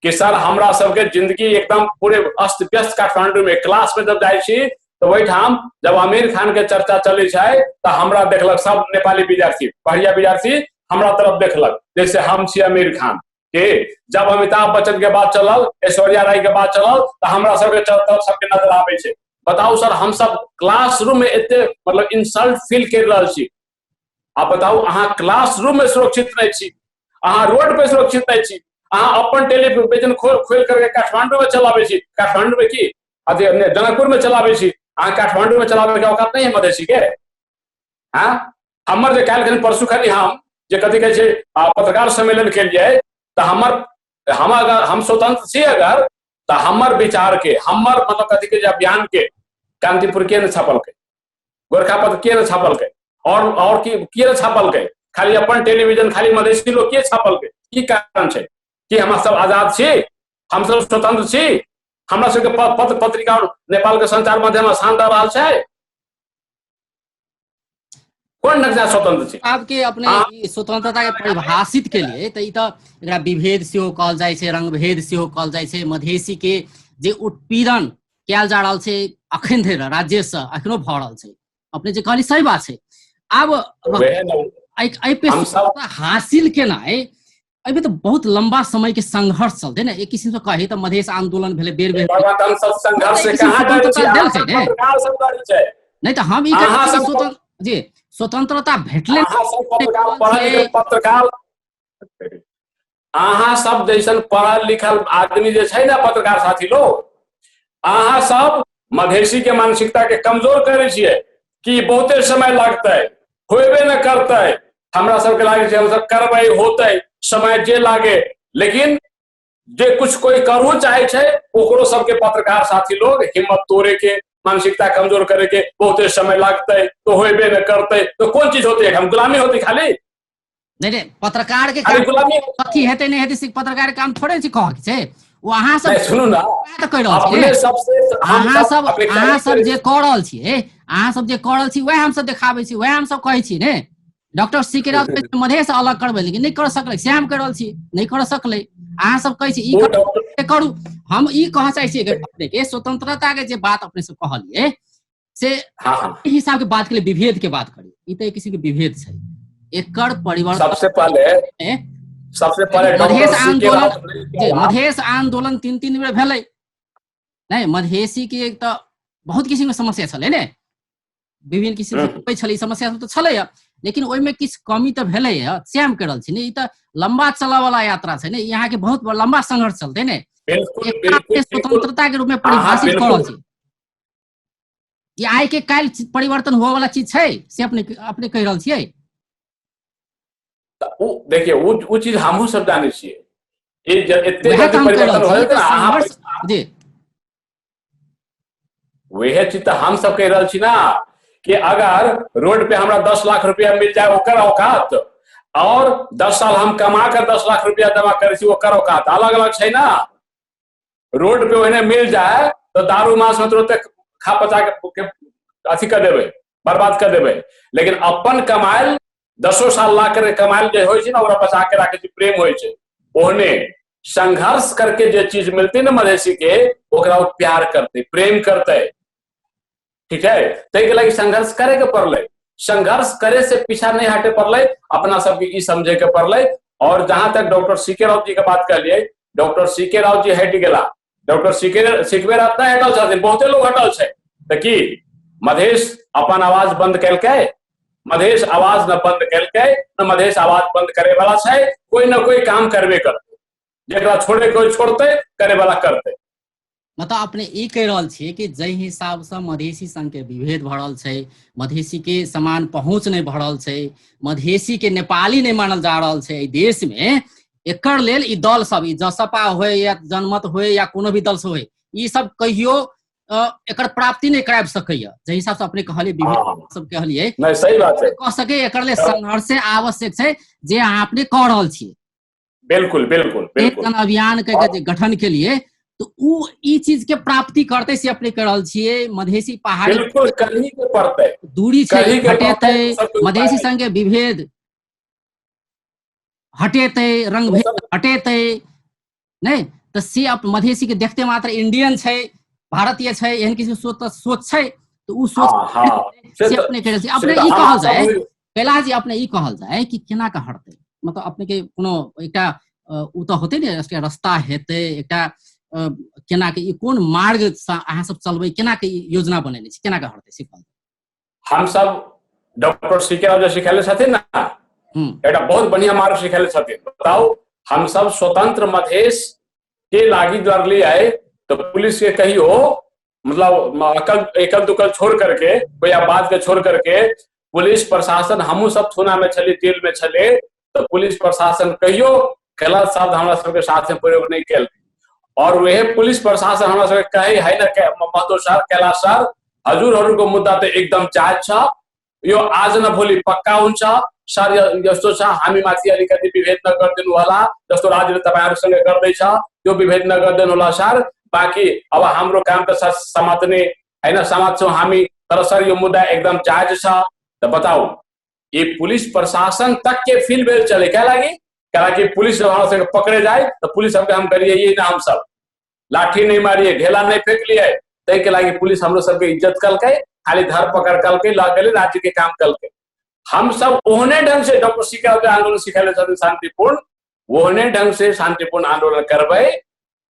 कि सर हमरा सबके जिंदगी एकदम पूरे अस्त व्यस्त काठमांडू में, क्लास में जब जाइ छी तो ओहिठाम जब आमिर खान के चर्चा चलै छै तऽ हमरा देखलक सब नेपाली विद्यार्थी, पढ़िया विद्यार्थी हमरा तरफ देखलक जैसे हम छी आमिर खान के। जब अमिताभ बच्चन के बात चलल, ऐश्वर्या राय के बात चलल, तऽ हमरा सबके तरफ सबके नजर आबै छै। बताउ सर, हम सब क्लासरूम में एते इंसल्ट फील कर रहल छी। आ बताउ, अहाँ क्लासरूम में सुरक्षित नहीं छी, अहाँ रोड पे सुरक्षित नहीं छी, अहाँ अपन टेलीविजन खोल करके काठमांडू में चलाबै छी, काठमांडू में की अथी जनकपुर में चलाबै छी, अहाँ काठमांडू में चलाबै के औकात नहीं है मधेसी के। हाँ, हमर जे काल्हि खनी परसू खनी हम जे कथी कहै छै, पत्रकार सम्मेलन केलियै, तऽ हम अगर हम स्वतंत्र छी अगर, तऽ हमर विचार के, हमर कथी कहै छै अभियान के कांतिपुर के ने छापलकै, गोरखापत्र के ने छापलकै, और की ने छापलकै, खाली अपन टेलीविजन खाली मधेसी लोग के छापलकै। की कारण छै कि हम सब आजाद छी, हम सब स्वतंत्र छी, हमरा सबके पत्र पत्रिका और नेपाल के संचार माध्यम स्थान दऽ रहल छै? कोन नक्शा स्वतंत्र छै? आपके अपने ई स्वतंत्रता के परिभाषित के लिए तऽ ई तऽ एकरा विभेद सेहो कहल जाइ छै, रंगभेद सेहो कहल जाइ छै। मधेसी के जे उत्पीड़न कयल जा रहल छै अखन धरि राज्य से अखनो भऽ रहल छै, अपने जे कहली सही बात छै। आब वएह ने। एहि पे हम सब स्वतंत्रता हासिल केनाइ एहिमे तऽ बहुत लंबा समय के संघर्ष चलते ने। एक किसिम से कही तऽ मधेश आंदोलन भेलै बेर बेर। भगवान, हम सब संघर्ष से एक किसिम कहाँ डरै छी? स्वतंत्रता देलकै ने। अहाँ सब पत्रकार सब डरै छै। नहीं तऽ हम ई कहै अहाँ छी कि सब जी, स्वतंत्रता भेटलै। अहाँ सब पत्रकार पढ़ल लिखल पत्रकार, अहाँ सब जैसन पढ़ल लिखल आदमी जे छै ने पत्रकार साथी लोग, अहाँ सब मधेसी के मानसिकता के कमजोर करै छियै कि बहुते समय लगतै, होबे न करतै। हमरा सबके लागै छै हम सब करबै, होतै, समय जे लागे, लेकिन जे कुछ कोई करू चाहे छै ओकरो सबके पत्रकार साथी लोग हिम्मत तोड़े के, मानसिकता कमजोर करे के, बहुते समय लगतै तो होबे न करतै, तो कोन चीज होतै? हम गुलामी होतै खाली। नहीं, नहीं, पत्रकार के खाली काम गुलामी कथी हेतै नहीं हेतै से पत्रकार के काम थोड़े छै कहऽ के छै। ओ अहाँ सब नहीं, सुनू ना, वएह तऽ कहि रहल छियै। अपने सबसे हम अहाँ सब सब, अपने अहाँ करै सब जे कऽ रहल छियै, अहाँ सब जे कऽ रहल छी वएह हम सब देखाबै छी, वएह हम सब कहै छी ने। डॉक्टर सी के राउत मधेश अलग करबै, लेकिन नहि कर सकलै, से हम कहि रहल छी, नहि कर सकलै। अहाँ सब कहै छी ई ओ करू, डॉक्टर से करू। हम ई कहऽ चाहै छी अपने के स्वतंत्रता के जे बात अपने सब कहलियै से हाँ, हाँ। एहि हिसाब के बात के लिए विभेद के बात करी, ई तऽ एक किसिम के विभेद छै, एकर परिवर्तन सबसे पहले मधेश डॉक्टर सी के आंदोलन राउत ने जे कहा। मधेश आंदोलन 3-3 बेर भेलै नहीं। मधेसी के एक तऽ बहुत किसिम के समस्या छलै ने, विभिन्न किसिम के छलै, समस्या सब तऽ छलै, लेकिन ओहिमे किछु कमी तऽ भेलै से हम कहि रहल छी ने। ई तऽ लंबा चलऽ वाला यात्रा छै ने, ई अहाँके बहुत लंबा संघर्ष चलतै ने। बिल्कुल एकरा बिल्कुल अपने बिल्कुल। स्वतंत्रता के रूप में हाँ, परिभाषित कऽ रहल बिल्कुल। छी। ई आइ के काल्हि परिवर्तन हुअ वाला चीज छै से अपने अपने कहि रहल छियै? तऽ उ देखियौ, उ चीज हमहूँ सब जानै छियै। ई एते वएह जल्दी तऽ हम कहि रहल परिवर्तन हो छी जेतै तऽ ने अहाँ संघर्ष जी। वएह चीज तऽ हम सब कहि रहल छी ना कि अगर रोड पे हमरा 10 लाख रुपया मिल जाए ओकर औकात, और 10 साल हम कमा कर 10 लाख रुपया जमा करै छी ओकर औकात अलग अलग छै ना। रोड पे ओहने मिल जाए तो दारू मांस में तुरंत खा पचा के अथी कर देबै, बर्बाद कर देबै, लेकिन अपन कमायल 10 साल ला कर कमायल जे होइ छै ना ओकरा बचा के राखे छै, प्रेम होइ छै। ओहने संघर्ष करके जे चीज मिलते ना मधेसी के, ओकरा ओ प्यार करते, प्रेम करते, ठीक है। ताहि के लागि संघर्ष करे के पड़लै, संघर्ष करे से पीछा नहीं हटे पड़लै, अपना सबके ई समझे के पड़लै। और जहां तक डॉक्टर सी के राउत जी के बात कहलिए, डॉक्टर सी के राउत जी हटि गेला, डॉक्टर सी के सिखबे राउत नहीं हटल छथिन, बहुते लोग हटल छै। तऽ की मधेश अपन आवाज बंद केलकै? मधेश आवाज न बंद केलकै न मधेश आवाज बंद करे वाला छै, कोई न कोई काम करबे करतै, जेकरा छोड़े कोई छोड़तै, करे वाला करतै। मतलब अपने ई कहि रहल छियै कि जाहि हिसाबसँ मधेसी संघके विभेद भऽ रहल छै, मधेसी के समान पहुँच नहि भऽ रहल छै, मधेसी के नेपाली नहि मानल जा रहल छै एहि देश में, एकर लेल ई दल सब, ई जसपा होय या जनमत होय या कोनो भी दल सब होय, ई सब कहियो एकर प्राप्ति नहि कराबि सकैया। जाहि हिसाबसँ अपने कहलियै, विभेद सब कहलियै, नहीं, सही बात है, कह सकै एकर लेल संघर्षे आवश्यक छै जे अहाँ अपने कऽ रहल छियै। बिल्कुल बिल्कुल बिल्कुल। जन अभियान के जे गठन के लिए तो उ ई चीज के प्राप्ति करते से अपने कर रहल छियै। मधेसी पहाड़ी बिल्कुल करही के पड़तै, दूरी छै करही के पड़तै, हटेतै, सब कुछ मधेसी पाइ। संगे विभेद हटेतै, रंग भेद हटेतै नहीं तऽ से मधेसी के देखते मात्र इंडियन छै, भारतीय छै, एहन किसी सोच छै तऽ उ सोच हाँ, हाँ। से से अपने कह रहल छियै। अपने से ई तऽ कहल हम जाय, सब कैलाश जी, अपने ई कहल जाय कि केना के हटतै, मतलब अपने के कोनो एकटा उ तऽ होतै ने, एकटा रास्ता हेतै, एकटा केना के ई कोन मार्ग सँ अहाँ सब चलबै, केना के ई योजना बनेने छी, केना के हटतै से कहल। हम सब डॉक्टर सी के राव जे सिखेले छथिन ना, एकटा बहुत बढ़िया मार्ग सिखेले छथिन। बताउ, हम सब स्वतंत्र मधेश के लागी लड़लियै तो पुलिस के कहियो मतलब अकल एकल दुकल छोड़ करके, कोई बात के छोड़ करके, पुलिस प्रशासन हमहूँ सब थाना में छली, जेल में छले, तो पुलिस प्रशासन कहियो गलत शब्द हमरा सबके साथ में प्रयोग नहीं केलकै। और वह पुलिस प्रशासन हमरा सबके कहे है ना, महतो सर, कैलाश सर, हजुरहरूको मुद्दा त एकदम जायज छ, यो आज न भोलि पक्का हुन्छ सर, यस्तो छ, हामी माथि अलिकति विभेद नगरिदिनु होला, जस्तो राज्यले तपाईहरुसँग गर्दैछ त्यो विभेद नगरिदिनु होला सर, बाँकी अब हाम्रो काम त सर समात्ने हैन, समात्छौँ हामी, तर सर यो मुद्दा एकदम जायज छ। त बताऊ, ये पुलिस प्रशासन तक के फील भेल चले, क्या लागी? क्या लागी पुलिस जब हमरा सबके पकड़े जाए तो पुलिस सबके हम करिए ना, हम सब लाठी नहीं मारिए, ढेला नहीं फेंक लिए, तै के लागी पुलिस हमरो सबके इज्जत कलकै, खाली धर पकड़ कलकै, लग गेलै, राज्य के काम कलकै। हम सब ओहने ढंग से डॉक्टर सी के आंदोलन सिखेले छथिन शांतिपूर्ण, ओहने ढंग से शांतिपूर्ण आंदोलन करबै।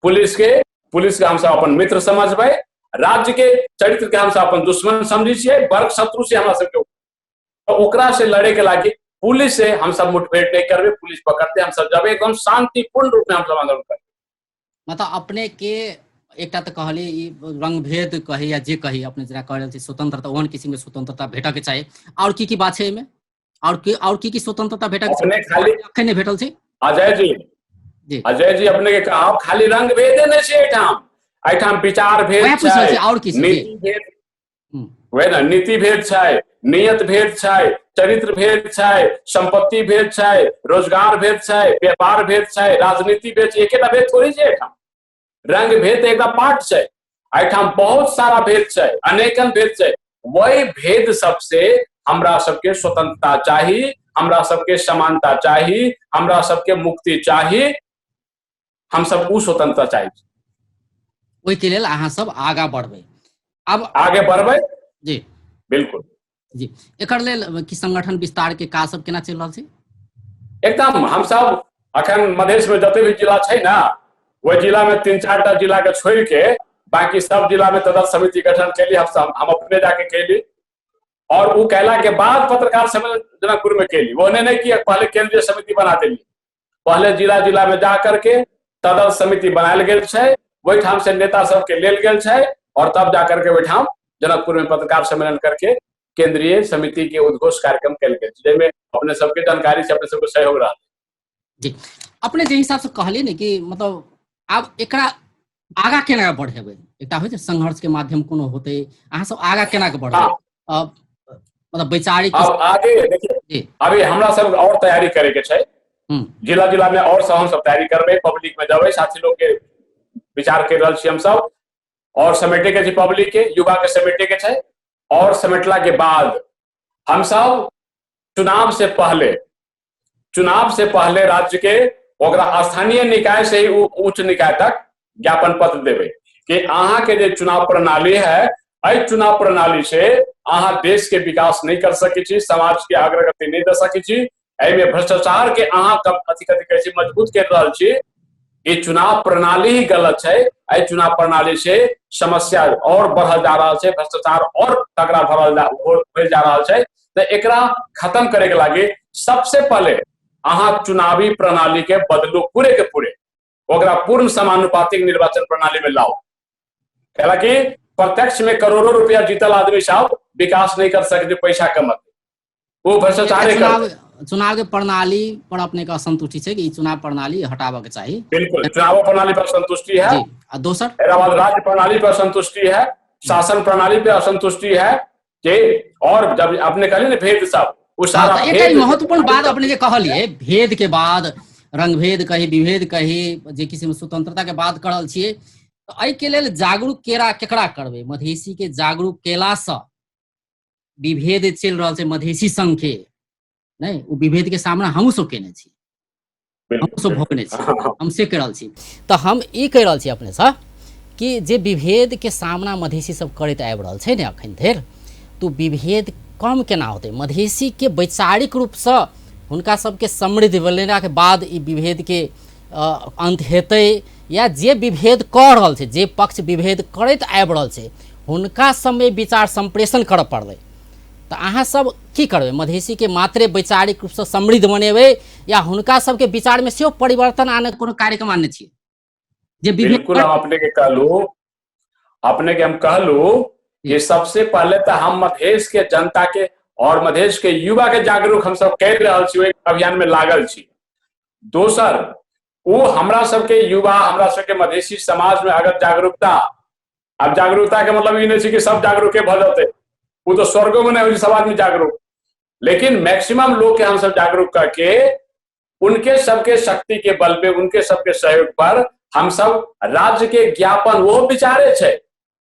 पुलिस के हम सब अपन मित्र समझबै, राज्य के चरित्र के हम सब अपन दुश्मन समझै छियै, वर्ग शत्रु से हमरा सबके, तो ओकरा से लड़े के लागी पुलिस से हम सब मुठभेड़ नहीं करबे, पुलिस पकड़ते हम सब जबे एकदम शांतिपूर्ण रूप में हम सब आंदोलन करबे। मतलब अपने के एकटा तऽ कहली ई रंगभेद कही या जे कही, अपने जेना कह रहल छी स्वतंत्रता, ओहन किसिम के स्वतंत्रता भेटऽ के चाही। और की की बात छै एहिमे? और की की स्वतंत्रता भेटऽ के अपने खाली अखन नहि भेटल छै? अजय जी, जी। अजय जी, अपने के कहब खाली रंग भेदे नहि छै एहिठाम, एहिठाम विचार भेद वएह पूछि रहल छै, छी, और की छै? नीति भेद, वएह ने, नीति भेद छै, नियत भेद छै, चरित्र भेद छै, संपत्ति भेद छै, रोजगार भेद छै, व्यापार भेद छै, राजनीति भेद छै, एकेटा भेद थोड़ी छै एहिठाम। रंग भेद एकटा पार्ट छै, एहिठाम बहुत सारा भेद छै, अनेकन भेद छै। वही भेद सबसे हमरा सबके स्वतंत्रता चाही, हमरा सबके समानता चाही, हमरा सबके मुक्ति चाही, हम सब उ स्वतंत्रता चाही। ओहिके लेल अहाँ सब आगा बढ़बै। अब आगे बढ़बै जी, बिल्कुल जी। एकर लेल की संगठन विस्तार के काज सब केना चलि रहल छै? एकदम हम सब अखन मधेश में जते भी जिला छै ना, ओहि जिला में 3-4 टा जिला के छोड़ के बाकी सब जिला में तदर्थ समिति गठन कैली, हम सब, हम अपने जाके कैली। और वो कैला के बाद पत्रकार सम्मेलन जनकपुर में कैली, वो नहीं कि पहले केंद्रीय समिति बना देली, पहले जिला जिला में जा करके तदर्थ समिति बनायल गेल छै, ओहिठाम से नेता सबके लेल गेल छै और तब जा करके ओहिठाम जनकपुर में पत्रकार सम्मेलन करके केंद्रीय समिति के उद्घोष कार्यक्रम कयल गेल छै, जाहिमे अपने सबके जानकारी छै, अपने सबके सहयोग रहल। जी, अपने जे हिसाब से कहलियै ने कि मतलब आब एकरा आगा केना बढ़ेबै, एकटा होइ छै संघर्ष के माध्यम कोनो होतै, अहाँ सब आगा केना के बढ़ेबै? मतलब वैचारिक अब आगे देखिए, अभी हमरा सब और तैयारी करे के छै, जिला जिला में और सब हम सब तैयारी करबै, पब्लिक में जेबै, साथी लोग के विचार कर रहल छी हम सब, और समेटे के छै पब्लिक के, युवा के समेटे के छै। और समेटला के बाद हम सब चुनाव से पहले राज्य के ओकरा स्थानीय निकाय से ही उच्च निकाय तक ज्ञापन पत्र देबै कि अहाँ के जे चुनाव प्रणाली है, एहि चुनाव प्रणाली से अहाँ देश के विकास नहीं कर सकै छी, समाज के अग्रगति नहीं दे सकै छी, एहिमे भ्रष्टाचार के अहाँ अथी कथी कहै छी मजबूत कर रहल छी। ई चुनाव प्रणाली ही गलत छै, एहि चुनाव प्रणाली से समस्या और बढ़ल जा रहल छै, भ्रष्टाचार और तगड़ा भरल जा, भेल जा रहल छै। तऽ एकरा खत्म करे के लागी सबसे पहले अहाँ चुनावी प्रणाली के बदलू पूरे के पूरे, ओकरा पूर्ण समानुपातिक निर्वाचन प्रणाली में लाओ। हालांकि प्रत्यक्ष में करोड़ों रुपया जीतल आदमी सब विकास नहीं कर सकते, पैसा कमत वो भ्रष्टाचार चुनाव के प्रणाली पर अपने का असंतुष्टि छै कि ई चुनाव प्रणाली हटाबऽ के चाही? बिल्कुल, चुनाव प्रणाली पर संतुष्टि है। जी, आ दोसर? एकरा बाद राज्य प्रणाली पर संतुष्टि है, शासन प्रणाली पर असंतुष्टि है जे, और जब अपने कहलिए ने भेद सब, वो सारा हाँ, एक भेद महत्वपूर्ण बात अपने जे कहलिए, भेद के बाद रंगभेद कही विभेद कही जे किसी स्वतंत्रता के बात करल छियै, तऽ एहि के लेल जागरूक केरा केकरा करबै? मधेसी के जागरूक केलासँ विभेद चलि रहल छै मधेसी संघ के, नहि ओ विभेद के सामना हमहूँ सब केने छी, हमहूँ सब भोगने छी, हम से कहि रहल छी। तऽ हम ई कहि रहल छी अपनेसँ कि जे विभेद के सामना मधेसी सब करैत आबि रहल छै ने अखन धरि, तऽ विभेद कम केना होतै? मधेसी के वैचारिक रूपसँ हुनका सबके समृद्ध बनेलाके बाद ई विभेद के अन्त हेतै, या जे विभेद कऽ रहल छै, जे पक्ष विभेद करैत आबि रहल छै, हुनका सबमे विचार सम्प्रेषण करऽ पड़लै। तऽ अहाँ सब की करबै? मधेसीके मात्रे वैचारिक रूपसँ समृद्ध बनेबै या हुनका सबके विचारमे सेहो परिवर्तन आने कोनो कार्यक्रम आनने छियै? जे विभेद बिल्कुल, हम अपने के कहलू, अपने के हम कहलू कि सबसे पहले तऽ हम मधेश के जनता के और मधेश के युवा के जागरूक हम सब कर रहल छी, ओहि अभियान में लागल छी। दोसर, ओ हमरा सबके युवा, हमरा सबके मधेसी समाज में अगर जागरूकता, आब जागरूकता के मतलब ई नहीं छै कि सब जागरूके भऽ जेतै, ओ तऽ स्वर्गो में नहीं होइ छै सब आदमी जागरूक, लेकिन मैक्सिमम लोग के हम सब जागरूक करके उनके सबके शक्ति के बल पे, उनके सबके सहयोग पर हम सब राज्य के ज्ञापन वो विचारे छै,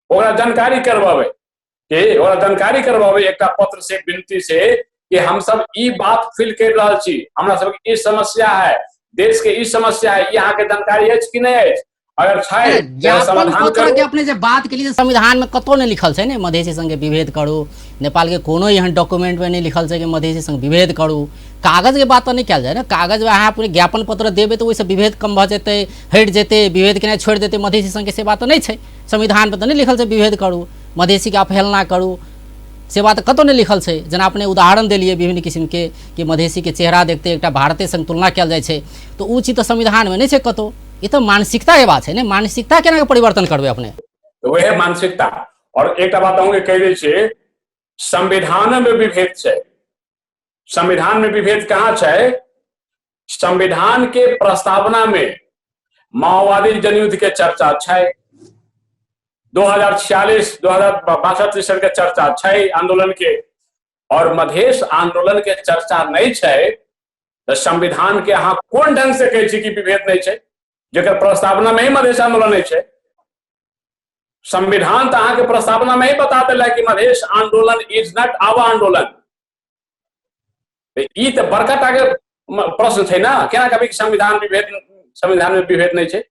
ओकरा जानकारी करवावे के, ओकरा जानकारी करवावे एकटा पत्र से, विनती से कि हम सब ई बात फील कर रहल छी, हमरा सबके ई समस्या है, देश के ई समस्या है, ई अहाँके जानकारी अछि कि नहि अछि? अगर छै अरे, तऽ ज्ञापन समाधान पत्र करू। के अपने जे बात के लिए संविधान में कतौ नहीं लिखल छै ने मधेसी संगे विभेद करू, नेपाल के कोनो एहन डॉक्यूमेंट में नहीं लिखल छै कि मधेसी संग विभेद करू। कागज के बात तऽ नहीं कयल जाय ने, कागज में अहाँ अपने ज्ञापन पत्र देबै तऽ ओहिसँ विभेद कम भऽ जेतै, हटि जेतै, विभेद केनाइ छोड़ि देतै मधेसी संगे, से बात तऽ नहि छै। संविधान पर तऽ नहि लिखल छै विभेद करू, मधेसी के अवहेलना करू, से बात कतौ नहि लिखल छै। जेना अपने उदाहरण देलियै विभिन्न किसिमके कि मधेसी के चेहरा देखते एकटा भारते संग तुलना कयल जाइ छै, तऽ ओ चीज तऽ संविधानमे नहि छै कतौ। ई तऽ मानसिकता के बात छै ने, मानसिकता केना के परिवर्तन करबै अपने? तऽ वएह मानसिकता। और एकटा बात अहूँके कहि दै छी, संविधान में विभेद छै। संविधान में विभेद कहाँ छै? संविधान के प्रस्तावना में माओवादी जनयुद्ध के चर्चा छै, 2046 2062 के चर्चा छै आंदोलन के, और मधेश आंदोलन के चर्चा नहीं छै। तऽ संविधान के अहाँ कोन ढंग से कहै छी कि विभेद नहीं छै, जकर प्रस्तावना में ही मधेश आंदोलन नहीं छै? संविधान तऽ अहाँके प्रस्तावना में ही बता देलक कि मधेश आंदोलन is not आवर आंदोलन। ई तऽ बड़का टा के प्रश्न छै ने, केना कहबै कि संविधान विभेद, संविधान में विभेद नहीं छै?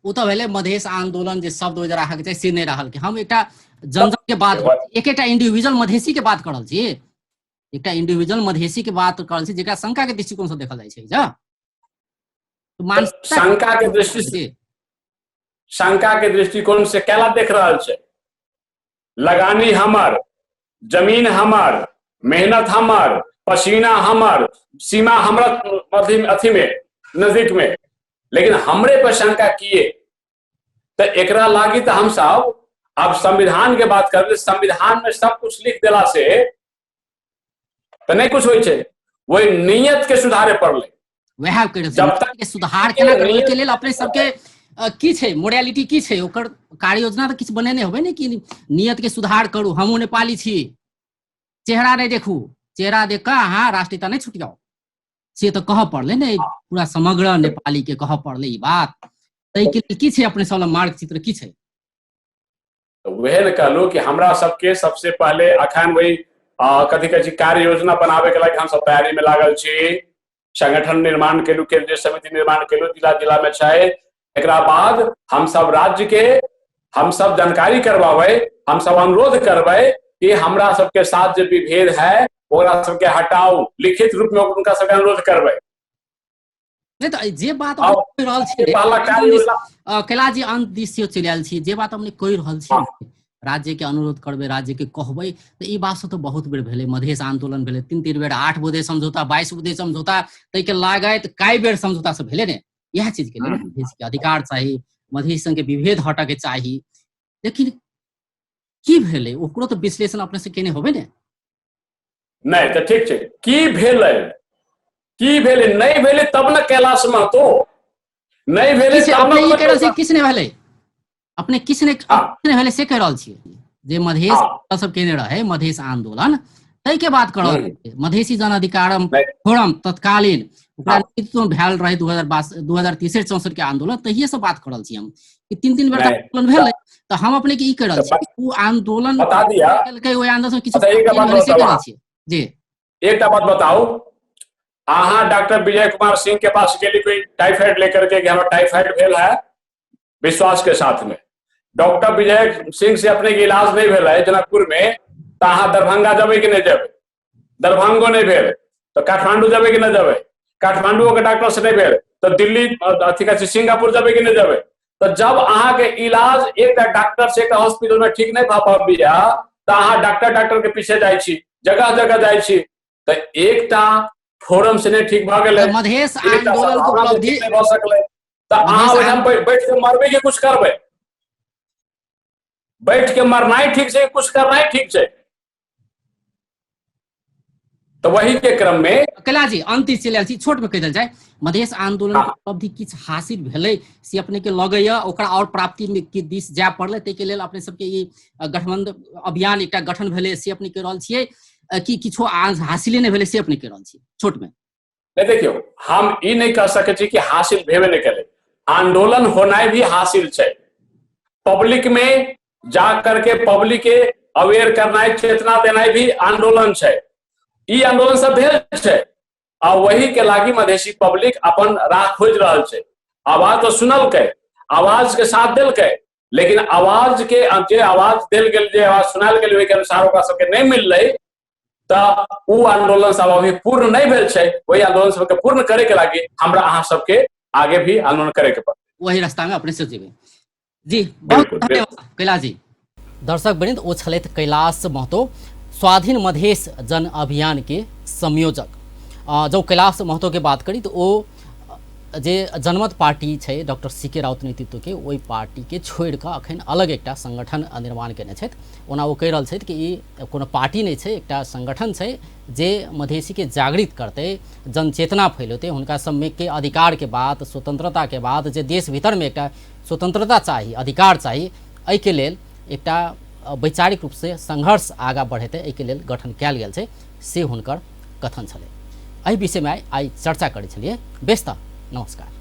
ओ तऽ भेलै मधेश आंदोलन जे शब्द ओहि राखक छै से नहि रहल। हम एकटा जनजन के बात, एक एकटा इंडिविजुअल मधेसी के बात कर रहल छी, एकटा इंडिविजुअल मधेसी के बात कर रहल छी जेकरा शंका के दृष्टिकोण से देखल जाइ छै। जा मानसिकता शंका के दृष्टि से, शंका के दृष्टिकोण से केला देख रहल छै? लगानी हमर, जमीन हमर, मेहनत हमर, पसीना हमर, सीमा हमरा अथी में नजदीक में, लेकिन हमरे पर शंका किए तो एकरा लागी तो हम सब अब संविधान के बात करबे, संविधान में सब कुछ लिख देला से तो नहीं कुछ होइ छै, वही नियत के सुधारे पड़ले। वएह कहि रहल छी, जब तक के सुधार केना करबै के लेल अपने सबके की छै मोरालिटी, की छै ओकर कार्य योजना, तऽ किछु बनेने होबै ने कि नियत के सुधार करू, हमहूँ नेपाली छी, चेहरा नहि देखू, चेहरा देख कऽ अहाँ राष्ट्रीयता नहि छुटियाउ, से तऽ कहऽ पड़लै ने पूरा समग्र नेपाली के कहऽ पड़लै ई बात। ताहिके लेल की छै अपने सब लग मार्ग चित्र की छै? वएह ने कहलू कि हमरा सबके सबसे पहले अखन वही कथी कहै छी कार्य योजना बनाबे के लागि हम सब तैयारी में लागल छी। संगठन निर्माण केलू, केंद्रीय समिति निर्माण केलू, जिला जिला में छै। एकरा बाद हम सब राज्य के हम सब जानकारी करवाबै, हम सब अनुरोध करबै कि हमरा सबके साथ जे विभेद है ओकरा सबके हटाउ, लिखित रूप में उनका सबके अनुरोध करबै। नहि तऽ जे बात हम कहि रहल छी, पहला कार्य योजना कैलाश जी अंत दिस सेहो चलि आयल छी, जे बात हमने कहि रहल छी राज्य के अनुरोध करबै, राज्य के कहबै, तऽ ई बात सब तऽ बहुत बेर भेलै। मधेश आंदोलन भेलै 3-3 बेर, 8 बुधे समझौता, 22 बुधे समझौता, ताहिके लागैत कई बेर समझौता सब भेलै ने इएह चीज के लेल। मधेश के अधिकार चाही, मधेश संग के विभेद हटऽ के चाही, लेकिन की भेलै ओकरो तऽ विश्लेषण अपने से केने होबै ने। नहि तऽ ठीक छै, की भेलै, की भेलै, नहि भेलै तब ने कैलाश महतो नहि भेलै, किछु तब अपने ने ई कहि रहल छी किछु नहि भेलै, अपने किछु नहि हाँ। नहि भेलै से कहि रहल छियै। जे मधेश सब केने रहे मधेश आंदोलन ताहि के बात कर रहल छियै। मधेसी जन अधिकार नहि। फोरम तत्कालीन ओकरा नेतृत्व में भेल रहे 2062, 2063-64 के आंदोलन, तहिये से बात कर रहल छी हम कि 3-3 बेर नहि। आंदोलन भेलै, तऽ हम अपने के ई कहि रहल तऽ छी ओ आंदोलन बता दिया। केलकै, ओहि आंदोलन से किछु अच्छा, एक बात भेलै से कहि रहल बताउ। छियै जी। एकटा बात बताउ, अहाँ डॉक्टर विजय कुमार सिंह के पास गेली कोई टाइफाइड लेकर के कि हमरा टाइफाइड भेल है, विश्वास के साथ में डॉक्टर विजय सिंह से अपने के इलाज नहीं भेल है जनकपुर में, तो अहाँ दरभंगा जेबै कि नहीं जेबै? दरभंगो नहीं भेल तो काठमांडू जेबै कि नहीं जेबै? काठमांडू के डॉक्टर से नहीं भेल तो दिल्ली अथी कहै छै सिंगापुर जेबै कि नहीं जेबै? तो जब अहाँ के इलाज एकटा डॉक्टर से एकटा हॉस्पिटल में ठीक नहीं भऽ पाबैया तऽ अहाँ डॉक्टर डॉक्टर के पीछे जाइ छी, जगह जगह जाइ छी, तऽ एकटा फोरम से नहीं ठीक भऽ गेलै, तऽ मधेश एकटा आंदोलन के सद्भावना से उपलब्धि ठीक नहीं भऽ सकलै, तऽ मधेश अहाँ ओहिठाम बैठ के मरबै कि कुछ करबै? बैठ के मरनाइ ठीक छै, कुछ करनाइ ठीक छै? तऽ वही के क्रम में कैलाश जी अंतिम चलि आयल छी, छोट में कहि देल जाय, मधेश आंदोलन के उपलब्धि किछु हासिल भेलै से अपने के लगैया, ओकरा और प्राप्ति में के दिस जाय पड़लै, ताहिके लेल अपने सबके ई गठबंधन अभियान एकटा गठन भेलै से अपने कहि रहल छियै कि किछो हासिले नहि भेलै से अपने कहि रहल छियै छोट में? नहीं देखियौ, हम ई नहीं कह सकै छी कि हासिल भेबे नहीं केलै, आंदोलन होनाइ भी हासिल छै। पब्लिक में जा करके पब्लिक के अवेयर करनाइ, चेतना देनाइ भी आंदोलन छै। ई आंदोलन सब भेल छै आ वही के लागी मधेसी पब्लिक अपन राह खोजि रहल छै। आवाज तो सुनलकै, आवाज के साथ देलकै, लेकिन आवाज के जे आवाज देल गेल, जे आवाज सुनायल गेल, ओहि के अनुसार ओकरा सबके नहि मिललै, तऽ उ आंदोलन सब अभी पूर्ण नहि भेल छै। ओहि आंदोलन सबके पूर्ण करे के लागी हमरा अहाँ सबके आगे भी आंदोलन करे के पड़तै। वही रास्ता में अपने से जेबै जी। बहुत धन्यवाद कैलाश जी। दर्शक वृंद, ओ छलथि कैलाश महतो, स्वाधीन मधेश जन अभियान के संयोजक। जब कैलाश महतो के बात करी तो ओ जे जनमत पार्टी छै डॉक्टर सी के राउत नेतृत्व के, ओहि पार्टी के छोड़ि कऽ अखन अलग एकटा संगठन निर्माण केने छथि। ओना ओ कहि रहल छथि कि ई कोनो पार्टी नहि छै, एकटा संगठन छै जे मधेसी के जागृत करतै, जनचेतना फैलेतै, हुनका सबमे के अधिकार के बात, स्वतंत्रता के बात, जे देश भीतरमे एकटा स्वतंत्रता चाही, अधिकार चाही, एहिके लेल एकटा वैचारिक रूपसँ संघर्ष आगाँ बढ़ेतै, एहिके लेल गठन कयल गेल छै से हुनकर कथन छलै। एहि विषयमे आइ चर्चा करै छलियै। बेस तऽ नमस्कार।